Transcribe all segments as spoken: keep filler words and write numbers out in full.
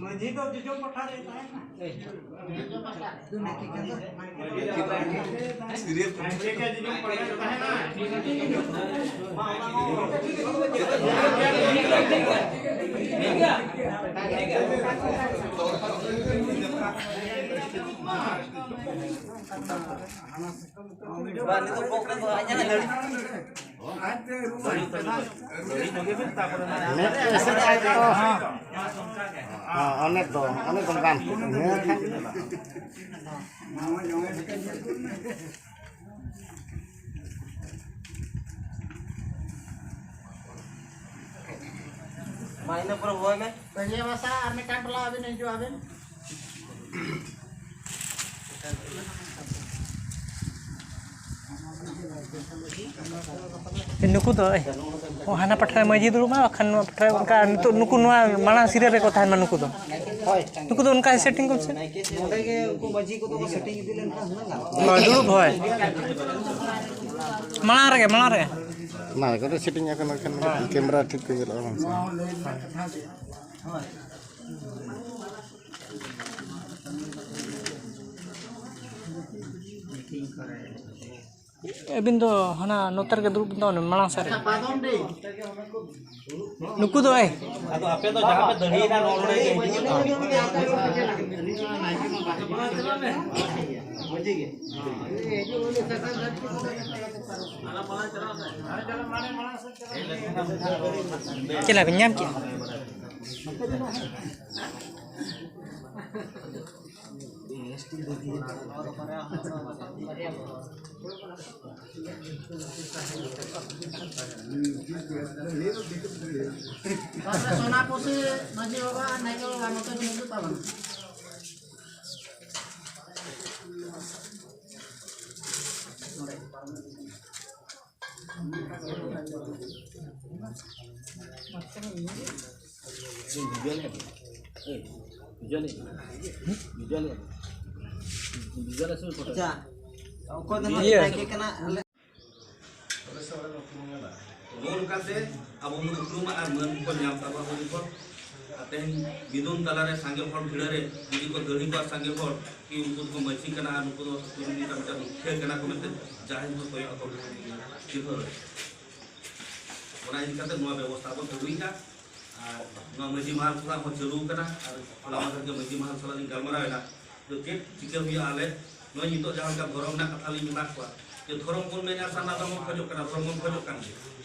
ᱢᱟᱹᱡᱷᱤ ᱫᱚ ᱡᱚᱡᱚᱢ ᱯᱟᱦᱴᱟ ᱨᱮ ᱛᱟᱦᱮᱱᱟ᱾ ᱢᱮᱫ ᱮᱥᱮᱫ ᱠᱷᱟᱡ ᱫᱚ, ᱦᱮᱸ, ᱚᱱᱮ ᱫᱚ, ᱚᱱᱮ ᱫᱚ ᱜᱟᱱ ᱠᱚᱜᱼᱟ᱾ ᱤᱱᱟᱹ ᱠᱷᱟᱱ ᱜᱮ᱾ ᱢᱟ, ᱤᱱᱟᱹ ᱯᱚᱨᱮ ᱦᱚᱦᱚᱭ ᱢᱮ᱾ ᱛᱟᱹᱲᱤᱭᱟᱹ ᱵᱟᱥᱟ ᱟᱨ ᱢᱤᱫᱴᱟᱝ ᱴᱚᱞᱟ ᱟᱹᱵᱤᱱ ᱦᱤᱡᱩᱜ ᱟᱹᱵᱤᱱ᱾ ᱱᱩᱠᱩ ᱫᱚ, ᱮ, ᱚ, ᱦᱟᱱᱟ ᱯᱟᱴᱷᱟ ᱨᱮ ᱢᱟᱹᱡᱷᱤ ᱫᱩᱲᱩᱵ ᱢᱟ, ᱵᱟᱠᱷᱟᱱ ᱱᱚᱣᱟ ᱯᱟᱴᱷᱟ ᱨᱮ ᱚᱱᱠᱟ ᱱᱤᱛᱚᱜ ᱱᱩᱠᱩ ᱱᱚᱣᱟ ᱢᱟᱲᱟᱝ ᱥᱤᱨᱟᱹ ᱨᱮᱠᱚ ᱛᱟᱦᱮᱱ ᱢᱟ ᱱᱩᱠᱩ ᱫᱚ᱾ ᱱᱩᱠᱩ ᱫᱚ ᱚᱱᱠᱟ ᱥᱮᱴᱤᱝ ᱠᱚᱢ ᱥᱮ᱾ ᱱᱚᱰᱮ ᱜᱮ ᱩᱱᱠᱩ ᱢᱟᱹᱡᱷᱤ ᱠᱚᱫᱚ ᱠᱚ ᱥᱮᱴᱤᱝ ᱤᱫᱤ ᱞᱮᱱᱠᱷᱟᱱ ᱦᱩᱱᱟᱹᱝ ᱜᱟᱱᱚᱜᱼᱟ᱾ ᱦᱳᱭ, ᱫᱩᱲᱩᱵ, ᱦᱳᱭ᱾ ᱢᱟᱲᱟᱝ ᱨᱮᱜᱮ, ᱢᱟᱲᱟᱝ ᱨᱮᱜᱮ᱾ ᱚᱱᱟ ᱠᱚᱫᱚ ᱥᱮᱴᱤᱝ ᱟᱠᱟᱱᱟ, ᱠᱷᱟᱱ ᱠᱮᱢᱮᱨᱟ ᱴᱷᱤᱠ ᱠᱚ ᱧᱮᱞᱚᱜᱼᱟ, ᱵᱟᱝ ᱥᱮ? ᱟᱹᱵᱤᱱ ᱫᱚ ᱦᱟᱱᱟ ᱱᱚᱛᱮ ᱨᱮᱜᱮ ᱫᱩᱲᱩᱵ ᱵᱤᱱ ᱫᱚ, ᱢᱟᱲᱟᱝ ᱥᱮᱫ ᱨᱮ᱾ ᱱᱩᱠᱩ ᱫᱚ, ᱮᱭ᱾ ᱟᱫᱚ ᱟᱯᱮ ᱫᱚ ᱡᱟᱦᱟᱸ ᱯᱮ ᱫᱟᱹᱲᱦᱤᱭᱮᱱᱟ, ᱱᱚᱜᱼᱚ ᱱᱚᱰᱮ ᱜᱮ ᱦᱤᱡᱩᱜ ᱛᱟᱵᱚᱱ᱾ ᱪᱮᱫ ᱞᱮᱠᱟ ᱵᱤᱱ ᱧᱟᱢ ᱠᱮᱜᱼᱟ? ᱛᱟᱨᱯᱚᱨᱮ ᱥᱳᱱᱟᱯᱩᱨ ᱥᱮ ᱢᱟᱹᱡᱷᱤ ᱵᱟᱵᱟ ᱟᱨ ᱱᱟᱭᱠᱮ ᱵᱟᱵᱟ ᱱᱚᱛᱮ ᱵᱤᱱ ᱦᱤᱡᱩᱜ ᱛᱟᱵᱚᱱᱟ᱾ ᱟᱪᱪᱷᱟ, ᱚᱠᱚᱭ ᱫᱚ ᱱᱟᱜ ᱤᱭᱟᱹ᱾ ᱱᱟᱭᱠᱮ ᱠᱟᱱᱟ? ᱟᱞᱮ ᱱᱚᱜᱼᱚ ᱱᱚᱝᱠᱟᱛᱮ ᱟᱵᱚ ᱵᱚᱱ ᱩᱯᱨᱩᱢᱟ ᱟᱨ ᱢᱟᱹᱱ ᱠᱚ ᱧᱟᱢ ᱛᱟᱵᱚᱱᱟ ᱟᱵᱚ ᱡᱚᱛᱚ᱾ ᱟᱨ ᱛᱮᱦᱮᱧ ᱢᱤᱫᱩᱱ ᱛᱟᱞᱟᱨᱮ ᱥᱟᱸᱜᱮ ᱦᱚᱲ ᱵᱷᱤᱲᱟᱹ ᱨᱮ ᱡᱩᱫᱤ ᱠᱚ ᱫᱟᱹᱲ ᱠᱚᱣᱟ ᱥᱟᱸᱜᱮ ᱦᱚᱲ, ᱠᱤ ᱩᱱᱠᱩ ᱫᱚᱠᱚ ᱢᱟᱹᱡᱷᱤ ᱠᱟᱱᱟ ᱟᱨ ᱱᱩᱠᱩ ᱫᱚ ᱟᱹᱛᱩ ᱨᱤᱱ ᱢᱤᱫᱴᱟᱝ ᱢᱩᱠᱷᱤᱭᱟᱹ ᱠᱟᱱᱟ ᱠᱚ ᱢᱮᱱᱛᱮ ᱡᱟᱦᱟᱸᱭ ᱠᱚ ᱠᱚᱭᱚᱜ ᱟᱠᱚ ᱠᱟᱱᱟ ᱪᱤᱱᱦᱟᱹ ᱨᱮ᱾ ᱚᱱᱟ ᱤᱫᱤ ᱠᱟᱛᱮ ᱱᱚᱣᱟ ᱵᱮᱵᱚᱥᱛᱷᱟ ᱵᱚᱱ ᱟᱹᱜᱩᱭᱮᱫᱟ᱾ ᱟᱨ ᱱᱚᱣᱟ ᱢᱟᱹᱡᱷᱤ ᱢᱟᱦᱟᱞ ᱥᱟᱞᱟᱜ ᱦᱚᱸ ᱪᱟᱹᱞᱩ ᱟᱠᱟᱱᱟ᱾ ᱟᱨ ᱦᱚᱞᱟ ᱢᱟᱦᱫᱮᱨ ᱜᱮ ᱢᱟᱹᱡᱷᱤ ᱢᱟᱦᱟᱞ ᱥᱟᱞᱟᱜ ᱞᱤᱧ ᱜᱟᱞᱢᱟᱨᱟᱣ ᱮᱱᱟ᱾ ᱛᱚ ᱪᱮᱫ ᱪᱤᱠᱟᱹ ᱦᱩᱭᱩᱜᱼᱟ? ᱟᱞᱮ ᱱᱚᱜᱼᱚᱭ ᱱᱤᱛᱚᱜ ᱡᱟᱦᱟᱸ ᱞᱮᱠᱟ ᱫᱷᱚᱨᱚᱢ ᱨᱮᱱᱟᱜ ᱠᱟᱛᱷᱟ ᱞᱤᱧ ᱢᱮᱱᱟᱜ ᱠᱚᱣᱟ, ᱡᱮ ᱫᱷᱚᱨᱚᱢ ᱵᱚᱱ ᱢᱮᱱᱟ, ᱥᱟᱨᱱᱟ ᱫᱷᱚᱨᱚᱢ ᱵᱚᱱ ᱠᱷᱚᱡᱚᱜ ᱠᱟᱱᱟ, ᱫᱷᱚᱨᱚᱢ ᱵᱚᱱ ᱠᱷᱚᱡᱚᱜ ᱠᱟᱱ ᱜᱮᱭᱟ᱾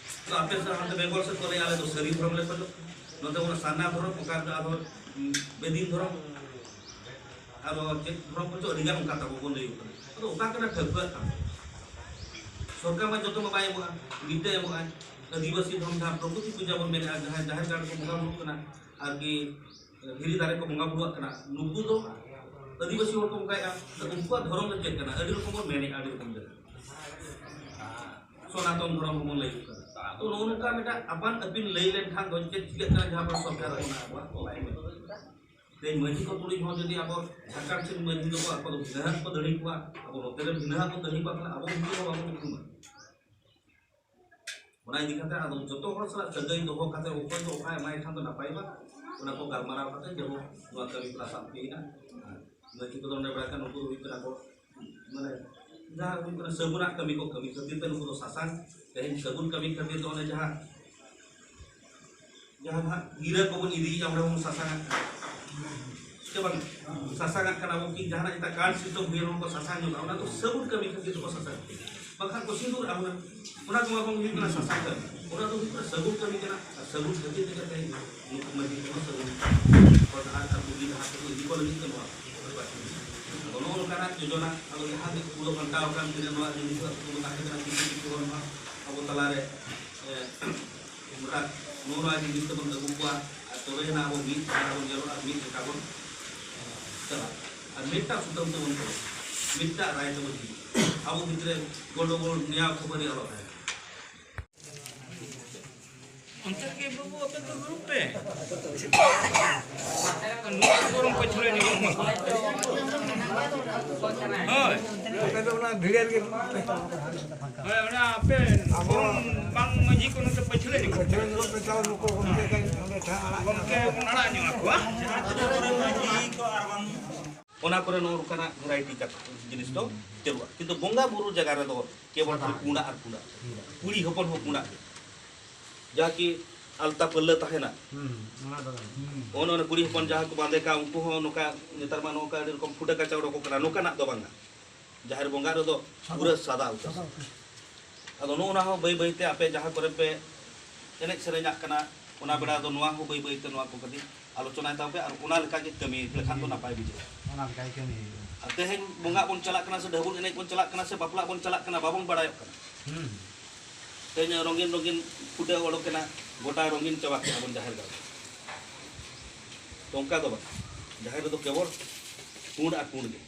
ᱛᱚ ᱟᱯᱮ ᱥᱮᱫ ᱦᱟᱱᱛᱮ ᱵᱮᱝᱜᱚᱞ ᱥᱮᱫ ᱠᱚ ᱞᱟᱹᱭᱟ, ᱟᱞᱮ ᱫᱚ ᱥᱟᱹᱨᱤ ᱫᱷᱚᱨᱚᱢ ᱞᱮ ᱠᱷᱚᱡᱚᱜ ᱠᱟᱱᱟ᱾ ᱱᱚᱛᱮ ᱵᱚᱱ ᱥᱟᱨᱱᱟ ᱫᱷᱚᱨᱚᱢ, ᱚᱠᱟ ᱨᱮᱫᱚ ᱟᱨᱦᱚᱸ, ᱩᱸ, ᱵᱮᱫᱤᱱ ᱫᱷᱚᱨᱚᱢ, ᱟᱨᱚ ᱪᱮᱫ ᱫᱷᱚᱨᱚᱢ ᱠᱚᱪᱚ ᱟᱹᱰᱤ ᱜᱟᱱ ᱚᱱᱠᱟ ᱛᱟᱵᱚ ᱵᱚᱱ ᱞᱟᱹᱭ ᱠᱟᱱᱟ᱾ ᱟᱫᱚ ᱚᱠᱟ ᱠᱟᱱᱟ ᱴᱷᱟᱹᱣᱠᱟᱹ ᱠᱟᱱᱟ? ᱥᱚᱨᱠᱟᱨ ᱢᱟ ᱡᱚᱛᱚ ᱢᱟ ᱵᱟᱭ ᱮᱢᱚᱜᱼᱟ, ᱢᱤᱫᱴᱮᱡ ᱮᱢᱚᱜᱼᱟᱭ᱾ ᱟᱹᱫᱤᱵᱟᱹᱥᱤ ᱫᱷᱚᱨᱚᱢ ᱡᱟᱦᱟᱸ ᱯᱨᱚᱠᱨᱤᱛᱤ ᱯᱩᱡᱟ ᱵᱚᱱ ᱢᱮᱱᱮᱫᱼᱟ, ᱡᱟᱦᱟᱸᱭ ᱡᱟᱦᱮᱨ ᱜᱟᱲ ᱨᱮᱠᱚ ᱵᱚᱸᱜᱟ ᱵᱩᱨᱩᱜ ᱠᱟᱱᱟ, ᱟᱨᱠᱤ ᱫᱷᱤᱨᱤ ᱫᱟᱨᱮ ᱠᱚ ᱵᱚᱸᱜᱟ ᱵᱩᱨᱩᱣᱟᱜ ᱠᱟᱱᱟ, ᱱᱩᱠᱩ ᱫᱚ ᱟᱹᱫᱤᱵᱟᱹᱥᱤ ᱦᱚᱲ ᱠᱚ ᱵᱚᱸᱜᱟᱭᱮᱫᱼᱟ᱾ ᱩᱱᱠᱩᱣᱟᱜ ᱫᱷᱚᱨᱚᱢ ᱫᱚ ᱪᱮᱫ ᱠᱟᱱᱟ? ᱟᱹᱰᱤ ᱨᱚᱠᱚᱢ ᱵᱚᱱ ᱢᱮᱱᱮᱫᱼᱟ, ᱟᱹᱰᱤ ᱨᱚᱠᱚᱢ ᱡᱟᱭᱜᱟ ᱥᱚᱱᱟᱛᱚᱱ ᱫᱷᱚᱨᱚᱢ ᱦᱚᱸᱵᱚᱱ ᱞᱟᱹᱭ ᱠᱟᱱᱟ᱾ ᱛᱚ ᱱᱚᱜᱼᱚ ᱱᱚᱝᱠᱟ ᱢᱤᱫᱴᱟᱝ ᱟᱯᱟᱱ ᱟᱹᱯᱤᱱ ᱞᱟᱹᱭ ᱞᱮᱱᱠᱷᱟᱱ ᱫᱚ ᱪᱮᱫ ᱪᱤᱠᱟᱹᱜ ᱠᱟᱱᱟ? ᱡᱟᱦᱟᱸ ᱠᱚ ᱥᱚᱨᱠᱟᱨ ᱚᱱᱟ ᱟᱵᱚᱣᱟᱜ ᱵᱟᱭ ᱢᱮᱱ᱾ ᱛᱮᱦᱮᱧ ᱢᱟᱹᱡᱷᱤ ᱠᱚ ᱛᱩᱞᱩᱡ ᱦᱚᱸ ᱡᱩᱫᱤ ᱟᱵᱚ ᱡᱷᱟᱲᱠᱷᱚᱸᱰ ᱥᱮᱫ ᱢᱟᱹᱡᱷᱤ ᱫᱚᱠᱚ ᱟᱠᱚ ᱫᱚ ᱵᱷᱤᱱᱟᱹ ᱦᱟᱸᱜ ᱠᱚ ᱫᱟᱹᱲᱦᱤ ᱠᱚᱣᱟ, ᱟᱵᱚ ᱱᱚᱛᱮ ᱨᱮ ᱵᱷᱤᱱᱟᱹ ᱦᱟᱸᱜ ᱠᱚ ᱫᱟᱹᱲᱦᱤ ᱠᱚᱣᱟ, ᱛᱟᱦᱞᱮ ᱟᱵᱚ ᱩᱱᱠᱩ ᱦᱚᱸ ᱵᱟᱵᱚᱱ ᱩᱯᱨᱩᱢᱟ᱾ ᱚᱱᱟ ᱤᱫᱤ ᱠᱟᱛᱮ ᱟᱫᱚ ᱡᱚᱛᱚ ᱦᱚᱲ ᱥᱟᱞᱟᱜ ᱥᱟᱹᱜᱟᱹᱭ ᱫᱚᱦᱚ ᱠᱟᱛᱮ ᱚᱠᱚᱭ ᱫᱚ ᱚᱠᱟᱭ ᱮᱢᱟᱭ ᱠᱷᱟᱱ ᱫᱚ ᱱᱟᱯᱟᱭᱚᱜᱼᱟ, ᱚᱱᱟ ᱠᱚ ᱜᱟᱞᱢᱟᱨᱟᱣ ᱠᱟᱛᱮ ᱡᱮᱢᱚᱱ ᱱᱚᱣᱟ ᱠᱟᱹᱢᱤ ᱦᱚᱨᱟ ᱥᱟᱵ ᱦᱩᱭᱮᱱᱟ᱾ ᱟᱨ ᱢᱟᱹᱡᱷᱤ ᱠᱚᱫᱚ ᱱᱚᱰᱮ ᱵᱟᱲᱟᱭ ᱠᱟᱱᱟ, ᱱᱩᱠᱩ ᱫᱚ ᱦᱩᱭᱩᱜ ᱠᱟᱱᱟ ᱠᱚ, ᱢᱟᱱᱮ, ᱡᱟᱦᱟᱸ ᱦᱩᱭᱩᱜ ᱠᱟᱱᱟ ᱥᱟᱹᱜᱩᱱᱟᱜ ᱠᱟᱹᱢᱤ ᱠᱚ ᱠᱟᱹᱢᱤ ᱠᱷᱟᱹᱛᱤᱨ ᱛᱮ ᱱᱩᱠᱩ ᱫᱚ ᱥᱟᱥᱟᱝ, ᱛᱮᱦᱮᱧ ᱥᱟᱹᱜᱩᱱ ᱠᱟᱹᱢᱤ ᱠᱷᱟᱹᱛᱤᱨ ᱛᱮ ᱚᱱᱮ ᱡᱟᱦᱟᱸ, ᱡᱟᱦᱟᱸ ᱱᱟᱦᱟᱜ ᱜᱤᱨᱟᱹ ᱠᱚᱵᱚᱱ ᱤᱫᱤᱭᱮᱫᱼᱟ, ᱚᱸᱰᱮ ᱵᱚᱱ ᱥᱟᱥᱟᱝᱟᱜ ᱠᱟᱱᱟ᱾ ᱥᱮ ᱵᱟᱝ? ᱥᱟᱥᱟᱝᱟᱜ ᱠᱟᱱᱟ ᱵᱚᱱ, ᱠᱤ ᱡᱟᱦᱟᱱᱟᱜ ᱡᱮᱴᱟ card system ᱦᱩᱭᱮᱱ, ᱚᱱᱟ ᱠᱚ ᱥᱟᱥᱟᱝ ᱧᱚᱜᱼᱟ, ᱚᱱᱟ ᱫᱚ ᱥᱟᱹᱜᱩᱱ ᱠᱟᱹᱢᱤ ᱠᱷᱟᱹᱛᱤᱨ ᱛᱮᱠᱚ ᱥᱟᱥᱟᱝ᱾ ᱵᱟᱠᱷᱟᱱ ᱠᱚ ᱥᱤᱸᱫᱩᱨ ᱟᱵᱚᱱᱟ, ᱚᱱᱟ ᱠᱚ ᱵᱟᱝ ᱦᱩᱭᱩᱜ ᱠᱟᱱᱟ ᱥᱟᱥᱟᱝ ᱠᱟᱹᱢᱤ, ᱚᱱᱟ ᱫᱚ ᱦᱩᱭᱩᱜ ᱠᱟᱱᱟ ᱥᱟᱹᱜᱩᱱ ᱠᱟᱹᱢᱤ ᱠᱟᱱᱟ᱾ ᱟᱨ ᱥᱟᱹᱜᱩᱱ ᱠᱷᱟᱹᱛᱤᱨ ᱛᱮᱜᱮ ᱛᱮᱦᱮᱧ ᱱᱩᱠᱩ ᱢᱟᱹᱡᱷᱤ ᱠᱚᱦᱚᱸ ᱥᱟᱹᱜᱩᱱ ᱦᱚᱨ ᱰᱟᱦᱟᱨ ᱟᱨ ᱵᱩᱜᱤ ᱰᱟᱦᱟᱨ ᱛᱮᱠᱚ ᱤᱫᱤ ᱠᱚ ᱞᱟᱹᱜᱤᱫ ᱛᱮ ᱱᱚᱣᱟ ᱠᱚ ᱵᱟᱹᱲᱛᱤ᱾ ᱟᱫᱚ ᱱᱚᱜᱼᱚ ᱱᱚᱝᱠᱟᱱᱟᱜ ᱡᱳᱡᱚᱱᱟ, ᱟᱫᱚ ᱡᱟᱦᱟᱸ ᱜᱮ ᱠᱩᱞᱟᱹ ᱵᱟᱧᱪᱟᱣ ᱟᱠᱟᱱ ᱛᱤᱱᱟᱹᱜ ᱱᱚᱣᱟ ᱡᱤᱱᱤᱥ ᱠᱚ ᱟᱹᱛᱩ ᱠᱚ ᱛᱟᱦᱮᱸ ᱠᱟᱱᱟ, ᱠᱤᱪᱷᱩ ᱠᱤᱪᱷᱩ ᱦᱚᱲ ᱢᱟ ᱟᱵᱚ ᱛᱟᱞᱟᱨᱮ, ᱮ, ᱜᱚᱴᱟ ᱱᱚᱜᱼᱚ ᱱᱚᱣᱟ ᱡᱤᱱᱤᱥ ᱛᱮᱵᱚᱱ ᱟᱹᱜᱩ ᱠᱚᱣᱟ, ᱟᱨ ᱛᱚᱵᱮ ᱮᱱᱟ ᱟᱵᱚ ᱢᱤᱫ ᱫᱷᱟᱨᱟ ᱵᱚᱱ ᱧᱮᱞᱚᱜᱼᱟ, ᱢᱤᱫ ᱞᱮᱠᱟ ᱵᱚᱱ ᱪᱟᱞᱟᱜᱼᱟ᱾ ᱟᱨ ᱢᱤᱫᱴᱟᱝ ᱥᱩᱛᱟᱹᱢ ᱛᱮᱵᱚᱱ ᱛᱚᱞᱟ, ᱢᱤᱫᱴᱟᱝ ᱨᱟᱭ ᱛᱮᱵᱚᱱ ᱦᱤᱡᱩᱜᱼᱟ᱾ ᱟᱵᱚ ᱵᱷᱤᱛᱨᱤ ᱨᱮ ᱜᱚᱱᱰᱚᱜᱳᱞ, ᱱᱮᱭᱟᱣ ᱠᱷᱟᱹᱯᱟᱹᱨᱤ ᱟᱞᱚ ᱛᱟᱦᱮᱱᱟ᱾ ᱚᱱᱛᱮ ᱨᱮᱜᱮ ᱵᱟᱹᱵᱩ ᱟᱯᱮ ᱫᱚ ᱫᱩᱲᱩᱵ ᱯᱮ᱾ ᱱᱚᱣᱟ ᱵᱚᱨᱚᱝ ᱯᱟᱹᱪᱷᱞᱟᱹ ᱧᱚᱜᱚᱜ ᱢᱟ᱾ ᱦᱳᱭ᱾ ᱟᱯᱮ ᱫᱚ ᱚᱱᱟ ᱵᱷᱤᱲ ᱨᱮᱜᱮ ᱫᱩᱲᱩᱵ ᱯᱮ᱾ ᱦᱳᱭ, ᱚᱱᱟ ᱟᱯᱮ ᱵᱚᱨᱚᱝ ᱵᱟᱝ ᱢᱟᱹᱡᱷᱤ ᱠᱚ ᱱᱚᱛᱮ ᱯᱟᱹᱪᱷᱞᱟᱹ ᱧᱚᱜᱚᱜ ᱯᱟᱹᱪᱷᱞᱟᱹ ᱧᱚᱜᱚᱜ ᱯᱮ, ᱛᱟᱣ ᱱᱩᱠᱩ ᱜᱚᱢᱠᱮ ᱠᱟᱱ ᱚᱸᱰᱮ ᱴᱷᱮᱱ ᱟᱲᱟᱜ ᱜᱚᱢᱠᱮ ᱵᱚᱱ ᱟᱲᱟᱜ ᱧᱚᱜ ᱟᱠᱚᱣᱟ᱾ ᱚᱱᱟ ᱠᱚᱨᱮ ᱱᱚᱜᱼᱚ ᱱᱚᱝᱠᱟᱱᱟᱜ ᱵᱷᱮᱨᱟᱭᱴᱤ ᱠᱟᱛᱷᱟ ᱡᱤᱱᱤᱥ ᱫᱚ ᱪᱟᱹᱞᱩᱜᱼᱟ, ᱠᱤᱱᱛᱩ ᱵᱚᱸᱜᱟ ᱵᱩᱨᱩ ᱡᱟᱭᱜᱟ ᱨᱮᱫᱚ ᱠᱮᱵᱚᱞ ᱠᱷᱟᱹᱞᱤ ᱯᱩᱸᱰᱟᱜ ᱟᱨ ᱯᱩᱸᱰᱟᱜ, ᱠᱩᱲᱤ ᱦᱚᱯᱚᱱ ᱦᱚᱸ ᱯᱩᱸᱰᱟᱜ ᱜᱮ᱾ ᱡᱟᱦᱟᱸ ᱠᱤ ᱟᱞᱛᱟ ᱯᱟᱹᱞᱞᱟᱹ ᱛᱟᱦᱮᱱᱟ, ᱦᱩᱸ, ᱚᱱᱟ ᱫᱚ ᱵᱟᱝ᱾ ᱦᱩᱸ᱾ ᱚᱱ ᱚᱱᱟ ᱠᱩᱲᱤ ᱦᱚᱯᱚᱱ ᱡᱟᱦᱟᱸ ᱠᱚ ᱵᱟᱸᱫᱮ ᱠᱟᱜᱼᱟ, ᱩᱱᱠᱩ ᱦᱚᱸ ᱱᱚᱝᱠᱟ ᱱᱮᱛᱟᱨ ᱢᱟ ᱱᱚᱝᱠᱟ ᱟᱹᱰᱤ ᱨᱚᱠᱚᱢ ᱯᱷᱩᱴᱟᱹ ᱠᱟᱪᱟ ᱚᱰᱚᱠᱚᱜ ᱠᱟᱱᱟ, ᱱᱚᱝᱠᱟᱱᱟᱜ ᱫᱚ ᱵᱟᱝᱟ᱾ ᱡᱟᱦᱮᱨ ᱵᱚᱸᱜᱟ ᱨᱮᱫᱚ ᱯᱩᱨᱟᱹ ᱥᱟᱫᱟ ᱩᱛᱟᱹᱨ᱾ ᱥᱟᱫᱟ ᱩᱛᱟᱹᱨ᱾ ᱟᱫᱚ ᱱᱚᱜᱼᱚ ᱱᱟ ᱦᱚᱸ ᱵᱟᱹᱭ ᱵᱟᱹᱭᱛᱮ ᱟᱯᱮ ᱡᱟᱦᱟᱸ ᱠᱚᱨᱮ ᱯᱮ ᱮᱱᱮᱡ ᱥᱮᱨᱮᱧᱟᱜ ᱠᱟᱱᱟ, ᱚᱱᱟ ᱵᱮᱲᱟ ᱫᱚ ᱱᱚᱣᱟ ᱦᱚᱸ ᱵᱟᱹᱭ ᱵᱟᱹᱭᱛᱮ ᱱᱚᱣᱟ ᱠᱚ ᱠᱟᱹᱴᱤᱡ ᱟᱞᱳᱪᱚᱱᱟᱭ ᱛᱟᱵᱚ ᱯᱮ ᱟᱨ ᱚᱱᱟ ᱞᱮᱠᱟ ᱜᱮ ᱠᱟᱹᱢᱤ ᱞᱮᱠᱷᱟᱱ ᱫᱚ ᱱᱟᱯᱟᱭ ᱵᱩᱡᱷᱟᱹᱜᱼᱟ᱾ ᱚᱱᱟ ᱞᱮᱠᱟ ᱜᱮ ᱠᱟᱹᱢᱤ ᱦᱩᱭᱩᱜᱼᱟ᱾ ᱟᱨ ᱛᱮᱦᱮᱧ ᱵᱚᱸᱜᱟᱜ ᱵᱚᱱ ᱪᱟᱞᱟᱜ ᱠᱟᱱᱟ ᱥᱮ ᱰᱷᱟᱹᱵᱩᱞ ᱮᱱᱮᱡ ᱵᱚᱱ ᱪᱟᱞᱟᱜ ᱠᱟᱱᱟ ᱥᱮ ᱵᱟᱯᱞᱟᱜ ᱵᱚᱱ ᱪᱟᱞᱟᱜ ᱠᱟᱱᱟ, ᱵᱟᱵᱚᱱ ᱵᱟᱲᱟᱭᱚᱜ ᱠᱟᱱᱟ᱾ ᱦᱩᱸ᱾ ᱛᱮᱦᱮᱧ ᱨᱚᱸᱜᱤᱱ ᱨᱚᱸᱜᱤᱱ ᱯᱷᱩᱴᱟᱹ ᱚᱰᱚᱠ ᱮᱱᱟ, ᱜᱚᱴᱟ ᱨᱚᱸᱜᱤᱱ ᱪᱟᱵᱟ ᱠᱮᱫᱟ ᱵᱚᱱ ᱡᱟᱦᱮᱨ ᱜᱟᱲ᱾ ᱛᱚ ᱚᱱᱠᱟ ᱫᱚ ᱵᱟᱝ, ᱡᱟᱦᱮᱨ ᱨᱮᱫᱚ ᱠᱮᱵᱚᱞ ᱯᱩᱸᱰ ᱟᱨ ᱯᱩᱸᱰ ᱜᱮ᱾